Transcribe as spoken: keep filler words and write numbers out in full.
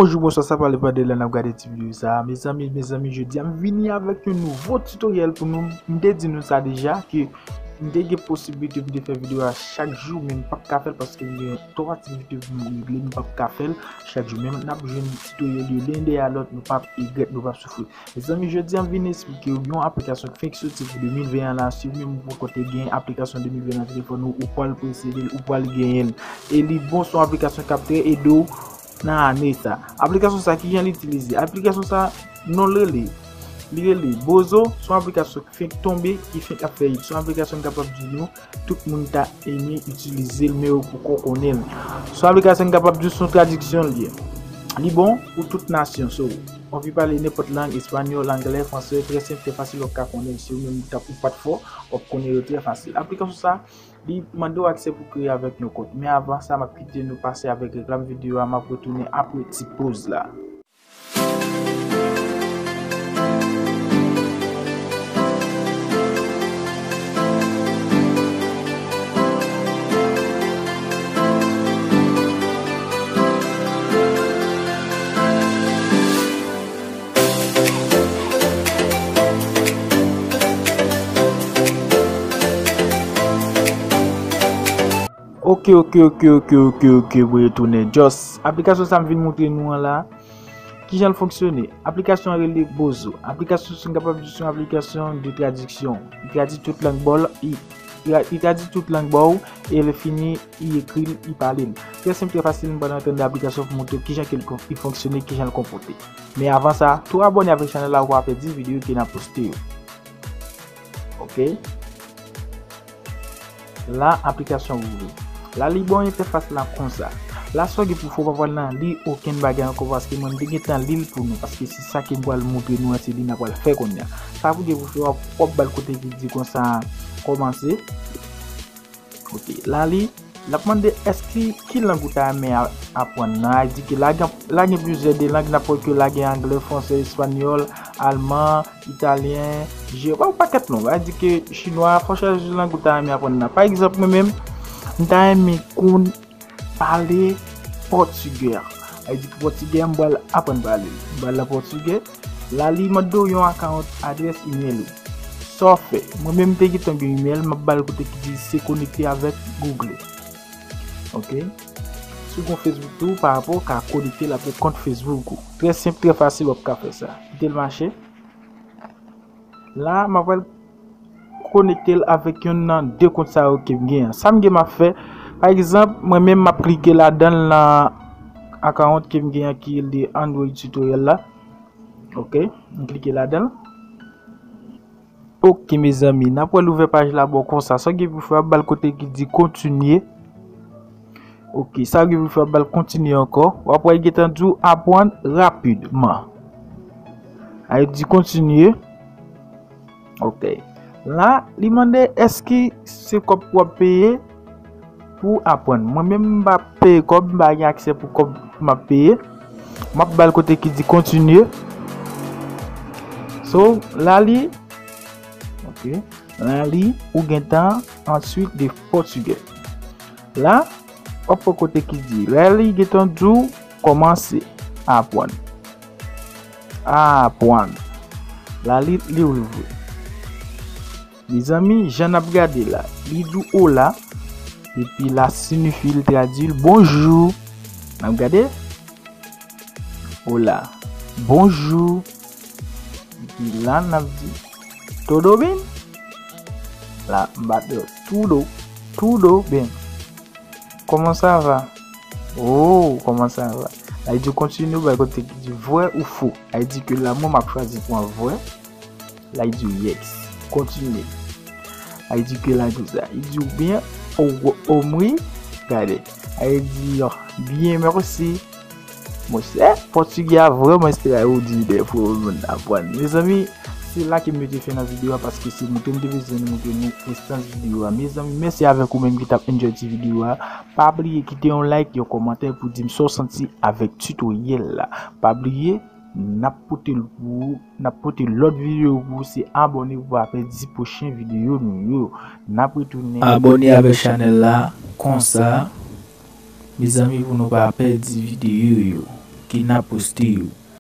Bonjou, bonswa, sa pale pa de la n ap gade ti videyo sa a. Mezanmi, mezanmi, jodi a m vini avèk yon nouvo tutoriel pou nou. M te di nou sa deja, ke m te gen posiblite pou m te fè videyo a chak jou, men m p ap ka fè l paske m gen twòp aktivite pou m regle, m p ap ka fè l chak jou. Men n ap jwenn tutoriel yo len dèyè lòt, nou p ap regrèt, nou p ap soufri. Mezanmi, jodi a m vin esplike w yon aplikasyon k fenk soti pou de mil ven an la. Si w menm ou poko te gen aplikasyon de mil ven nan telefòn ou, ou pral posede l, ou pral genyen l. E li bon, se yon aplikasyon k ap trè ede w nan ane sa. Aplikasyon sa, kijan li itilize? Aplikasyon sa, non l rele, li rele Bozo, se yon aplikasyon k fenk tonbe, ki fenk ap fè hit. Se yon aplikasyon m kapab di nou, tout moun ta enmen itilize l, men yo poko konnen l. Se yon aplikasyon m kapab di w se yon tradiksyon l ye. Li bon pou tout nasyon, so, anvi pale nenpòt lang, espanyòl, anglè, fransè, trè senp, trè fasil, w ap ka konnen l. Si w menm ou t ap, ou pa t fò, w ap konnen yo trè fasil. Aplikasyon sa, li mande w aksè pou kreye avèk yon kont. Men avan sa, m ap kite nou pase avèk reklam videyo a, m ap retounen apre ti poz la. Ok, ok, ok, ok, ok, ok, mwen retounen. Just, aplikasyon sa m vin montre nou an la, kijan l fonksyone? Aplikasyon an rele Bozo. Aplikasyon sa, m kapab di se yon aplikasyon de tradiksyon. Li tradui tout lang ba w, li, li, li tradui tout lang ba w, e lè fini, li ekri l, li pale l. Trè senp, trè fasil, m pral antre anndan aplikasyon pou montre w kijan ke l kon-, li fonksyone, kijan l konpòte. Men avan sa, tou abòne avèk chanèl la pou w pa pèdi videyo ke n ap poste yo. Ok. La, aplikasyon ouvri. La, li ba w entèfas la konsa. La, sa w gen pou fè, w pa pral nan li okenn bagay ankò, paske mwen, m te gentan li l pou nou, paske se sa ke m pral montre nou an, se li n ap pral fè kounye a. Sa pou gen pou fè, w ap, w ap ba l kote ki di konsa, kòmanse. Ok, la li, l ap mande èske ki lang ou ta renmen a-, aprann nan. Li di ke la gen, la gen plizyè de lang, n ap wè ke la gen anglè, fransè, espanyòl, alman, italyen, je, yon pakèt lang. Li di ke chinwa, fò w chwazi lang ou ta renmen aprann nan. Pa egzanp, mwen menm, m ta renmen konn pale pòtigè. Sa vle di ke pòtigè a, m pral aprann pale l. M pral nan pòtigè. La, li mande w yon account adrès email ou. Sa w fè? Mwen menm, m te gentan gen email, m ap ba l kote ki di se konekte avèk Google. Ok? Si w gen Facebook tou, pa rapò, w ka konekte l avèk kont Facebook ou. Trè senp, trè fasil, w ap ka fè sa. Kite l mache. La, m ap pral konekte l avèk yonn nan de kont sa yo ke m gen an. Sa m gen m ap fè, pa egzanp, mwen menm m ap klike ladan l nan account ke m gen an ki rele Android Tutorial la. Ok, m klike ladan l. Ok, mezanmi, n ap pral ouvè paj la bò konsa. Sa w gen pou fè, w ap ba l kote ki di kontinye. Ok, sa w gen pou fè, w ap ba l kontinye ankò. W ap wè l gentan di w aprann rapidman. Sa vle di kontinye. Ok. La, li mande èske se kòb w ap peye pou aprann. Mwen menm, m pa peye kòb, m pa gen aksè pou kòb m ap peye. M ap ba l kote ki di kontinye. So, la li, ok. La li, ou gentan answit de pòtigè. La, w ap wè kote ki di, la li gentan di w kòmanse aprann. Aprann. La li, li ouvri. Mezanmi, jan n ap gade la, li di w hola, epi la sinifi, li tradui l bonjou. N ap gade? Hola. Bonjou. Epi la, n ap di todo bien? La, m pa t, todo, todo bien. Comment ça va? Oh, comment ça va? La, li di w kontinye, ou bay kote ki di vrè ou fo. La, li di ke la, mwen, m ap chwazi pran vrè. La, li di w yes. Kontinye. La, li di ke la, di w sa. Li di w bien, o, o mwi, gade. La, li di, oh, bien, mèsi. Monchè, pòtigè a vrèman estraòdinè pou yon moun aprann. Mezanmi, se la ke m mete fen nan videyo a, paske se montre m te bezwen montre nou prestans videyo a. Mezanmi, mèsi avèk ou menm ki t ap enjoy ti videyo a. Pa bliye kite yon like, yon kòmantè pou di m sa w santi avèk tutoriel la. Pa bliye, n ap pote l pou ou, n ap pote lòt videyo pou ou, se abòne pou w pa pèdi pwochen videyo nou yo. N ap retounen. Abòne avèk chanèl la, konsa, mezanmi, pou nou pa pèdi videyo yo. ki n ap poste yo.